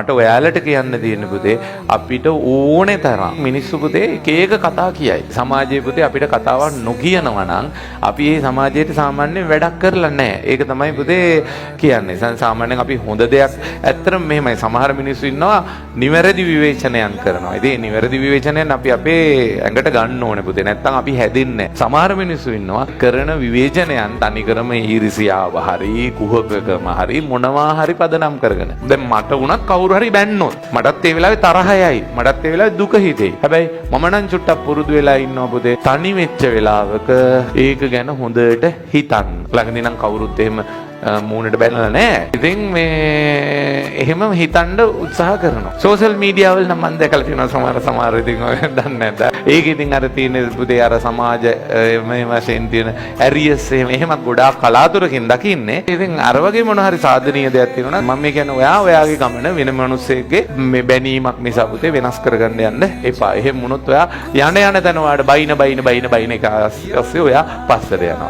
මට ඔයාලට කියන්න තියෙන පුතේ, අපිට ඕනේ තරම් මිනිස්සු පුතේ එක එක කතා කියයි. සමාජයේ පුතේ අපිට කතාවක් නොකියනවා නම් අපි ඒ සමාජයට සාමාන්‍යයෙන් වැඩක් කරලා නැහැ. ඒක තමයි පුතේ කියන්නේ. සාමාන්‍යයෙන් අපි හොඳ දෙයක් ඇත්තටම මෙහෙමයි, සමහර මිනිස්සු ඉන්නවා නිවැරදි විවේචනයන් කරනවා. ඉතින් ඒ නිවැරදි විවේචනයන් අපි අපේ ඇඟට ගන්න ඕනේ පුතේ. නැත්තම් අපි හැදෙන්නේ නැහැ. සමහර මිනිස්සු ඉන්නවා කරන විවේචනයන් තනිකරම ඊර්ෂියාව හරි කුහකකම හරි මොනවා හරි පදනම් කරගෙන. දැන් මට වුණත් කවුරු හරි බැන්නොත් මටත් ඒ වෙලාවේ තරහ යයි. මටත් ඒ වෙලාවේ දුක හිතෙයි. හැබැයි මම නම් චුට්ටක් පුරුදු වෙලා ඉන්නවා පුතේ. තනි වෙච්ච වෙලාවක ඒක ගැන හොඳට හිතන්න. ළඟදී නම් කවුරුත් එහෙම මූණට බැනලා නෑ. ඉතින් මේ එහෙම හිතන්න උත්සාහ කරනවා. සෝෂල් මීඩියා වල නම් මම දැකලා තියෙනවා සමහර සමහර, ඉතින් ඔය දන්නේ නැද්ද? ඒක ඉතින් අර තියෙන පුතේ අර සමාජ මේ වශයෙන් තියෙන ඇරියස් එහෙම එහෙමත් ගොඩාක් කලාතුරකින් දකින්නේ. ඉතින් අර වගේ මොන හරි සාධනීය දෙයක් තියෙනවා නම්, මම මේ කියන්නේ ඔයා ඔයාගේ ගමන වෙන මිනිස්සෙක්ගේ මේ බැනීමක් නිසා පුතේ වෙනස් කරගන්න යන්න එපා. එහෙම වුණොත් ඔයා යන යන තැන ඔයාට බයින බයින බයින බයින එක අස්සේ ඔයා පස්සට යනවා.